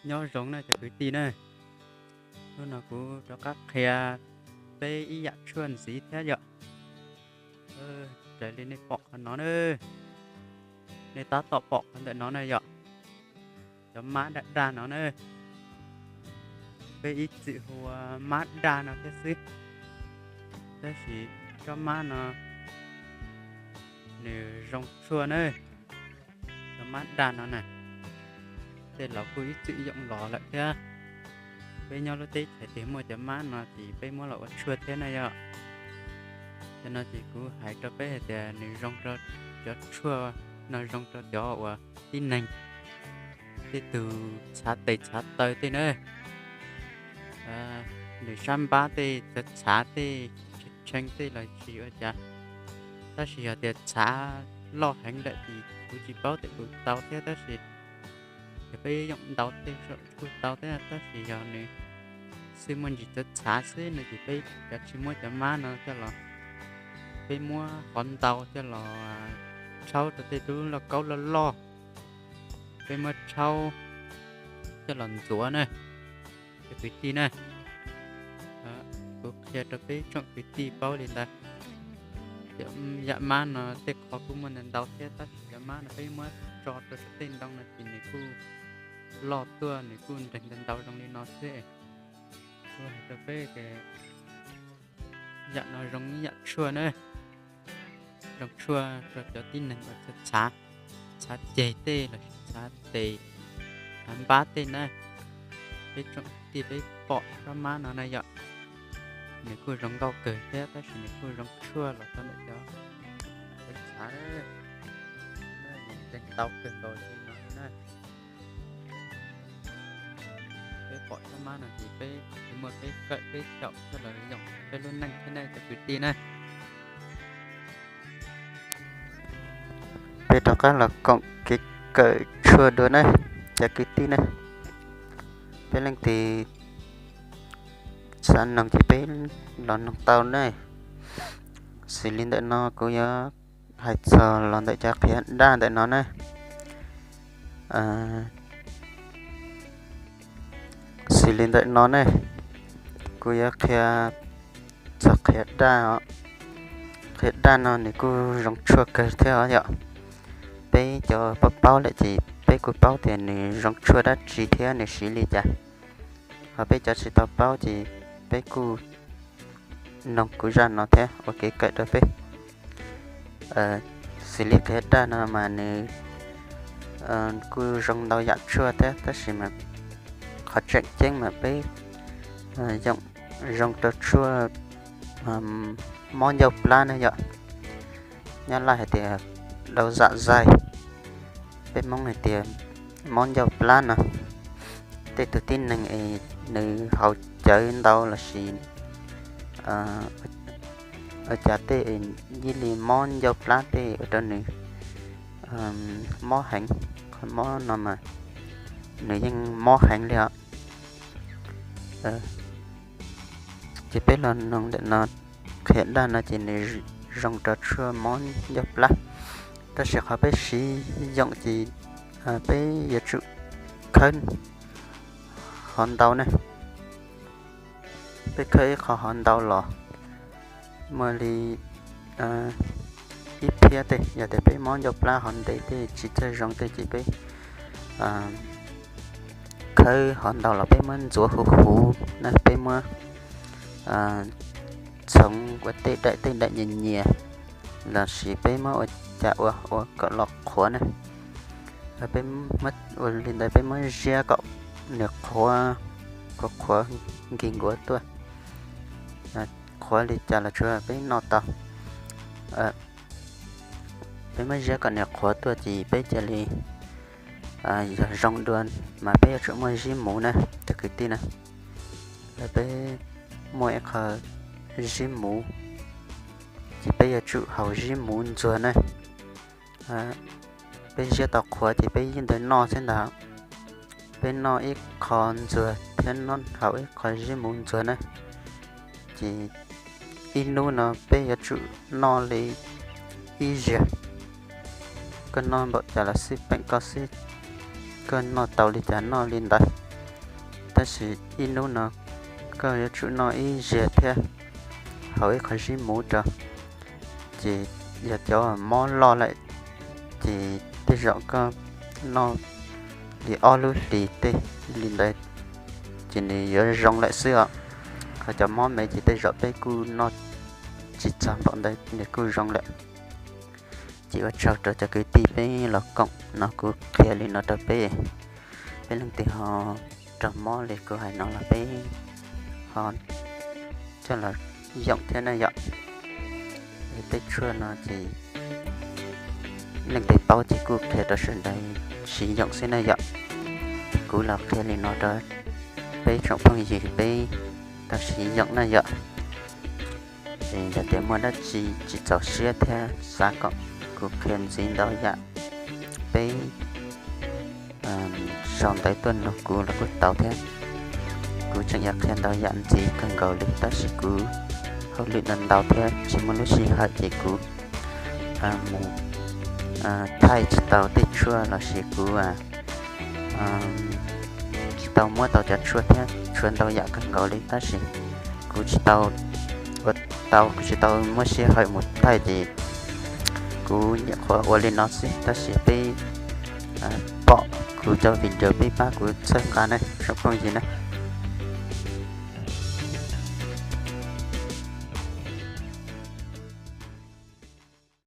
Nyob zoo na cov kwv tij na, hnub no kuv rov qab qhia peb ib yam tshuaj ntxiv thiab yom. Raws li nej pom qhov no na, nej tab tom pom qhov ntawm no na yom, cov mab daj daj no na, peb ib txwm hu ua mab daj no thiab xwb, tab sis tsob mab no nws zoo tshuaj na. Cov mab daj no na, tej laus kuj ib txwm yoom los lawm thiab. Peb nyob lub teb chaws twg muaj cov mab no ces peb muab los ua tshuaj thiab na yom. Cov no ces kuv hais rau peb hais tias nws zoo rau, cov tshuaj no zoo rau cov uas tib neeg, tej tug txhav tes txhav taw tej na, nws sab npab tej txhav txhav tej, tshee tej los sis ua cas. Tab sis yog tias txhav loj heev lawm ces kuv tsis paub tias puas tau thiab, tab sis yog peb yoom ntau tej kuj tau thiab, tab sis yog nws xwb muaj ntsis txhav txhav xwb no ces peb kav tsij muab cov mab no coj los, peb muab qhov ntau coj los rhaub rau tej tug lauj kaub loj loj, peb muab rhaub coj los ntxuav na, cov kwv tij na. Kuv qhia rau peb tsoom kwv tij paub li ntawd. Cov yam mab no tej qhov kuj muaj ntau ntau thiab, tab sis cov mab no peb muab tso rau saum tej ntoo no ces nws kuj loj tuaj, nws kuj nreeg ntau ntau zoo li no xwb. Kuv hais rau peb tias yam no zoo ib yam tshuaj na, zoo tshuaj rau cov tib neeg uas txhav, txhav ceg tej los sis txhav tes, txhav npab tej na. Peb tsoom kwv tij peb pom tsob mab no na yom, nws kuj zoo nkauj kawg thiab, tab sis nws kuj zoo tshuaj los rau ntawm cov txhav, nws nreeg ntau kawg nkaus li no na. Peb pom tsob mab no ces peb muaj kev kawm kev xyaum coj los yoom peb lub neej thiab ne cov kwv tij na. Peb rov qab los koom kev kawm tshuaj dua na cov kwv tij na. Peb leej twg xav noog ces peb los noog tau ne. Xws li ntawm no kuv yuav hais txog los ntawm cov qhiav daj ntawm no ne. Xws li ntawm no ne, kuv yuav qhia txog qhiav daj os. Qhiav daj no nws kuj zoo tshuaj kawg thiab os yom. Peb cov paub paub lawm ces peb kuj paub tias nws zoo tshuaj dab tsi thiab nws siv li cas. Ho peb cov tsis tau paub ces peb kuj noog kuv zaj no thiab ua kev kawm rau peb. Xws li qhiav daj no mas nws kuj zoo ntau yam tshuaj thiab, tab sis mas qhov tseem ceeb mas peb yoom zoo rau tshuaj mob ncauj plab ne yom. Nyab laj hais tias đau dạ dày, peb Hmoob hais tias mob ncauj plab no. Tej tug tib neeg es nws haus cawv ntau lossis ua cas tej ib li mob ncauj plab tej ua rau nws mob heev. Qhov mob no mas nws yeej mob heev li os. Ces peb los noog ntawm no, qhiav daj no ces nws zoo rau tshuaj mob ncauj plab, tab sis qhov peb siv yoom ces peb yuav tsum khawb hov ntau ne. Peb khawb ib qho hov ntau los muaj li ib phiab tej, yog tias peb mob ncauj plab hov ntev tej tsis txawj zoo tej ces peb khawb hov ntau los peb muab ntxuav huv huv na, peb muab txhoov ua tej daim tej daim nyias nyias, lossis peb muab ua cas ua ua kom los qhuav ne. Peb ua li ntawd peb muab ziab kom nws qhuav, qhuav qhuav nkig nkuav tuaj, qhuav li cas los tsuav peb noj tau. Peb muab ziab kom nws qhuav tuaj ces peb cia li, yog zoo dua mas peb yuav tsum muaj zib muv na, cov kwv tij na. Peb muaj ib qho zib muv, ces peb yuav tsum haus zib muv ntxuag na. Peb ziab tau qhuav ces peb yeej ntawd noj xwb ntag. Peb noj ib qho ntxuag thiab noj haus ib qho zib muv ntxuag na, ces ib hnub no peb yuav tsum noj li ib zaug. Koj noj npaum cas los xij peem koj xwb, koj noj tau li cas noj li ntawd. tab sis ib hnub no koj yuav tsum noj ib zaug thiab, haus ib qho zib muv rau. Ces yog cov mob loj lawm ces tej zaum koj noj li ob lub hlis tej li ntawd ces nws yuav zoo lawm xwb os. Ho cov mob me ces tej zaum peb kuj noj tsis txog npaum ntawd nws kuj zoo lawm. Ces ua tsaug rau cov kwv tij peb los koom no, kuv qhia li no rau peb, peb leej twg ho raug mob li kuv hais no los peb ho coj los yoom thiab na yom. Tej tshuaj no ces leej twg paub ces kuj qhia rau sawv daws siv yoom xwb na yom. Kuv los qhia li no rau peb tsoom phooj ywg peb tau siv yoom na yom. Es yog tias muaj dab tsi tsis txaus siab thiab xav kom kuv qhia ntxiv ntau yam, peb sau ntawv tuaj nug kuv los kuj tau thiab. Kuv tseem yuav qhia ntau yam ntxiv kawg nkaus li tab sis kuv hauj lwm ntau ntau thiab tsis muaj lub sij hawm ces kuv mus thaij tsis tau tej tshuaj los sis kuv tsis tau muab tau cov tshuaj thiab, tshuaj ntau yam kawg nkaus li tab sis kuv tsis tau ua tau, kuv tsis tau muab sij hawm mus thaij ces kuv nyuam qhuav ua li no xwb tab sis peb pom kuv cov video peb pab kuv txhawb nqa na tsoom phooj ywg na.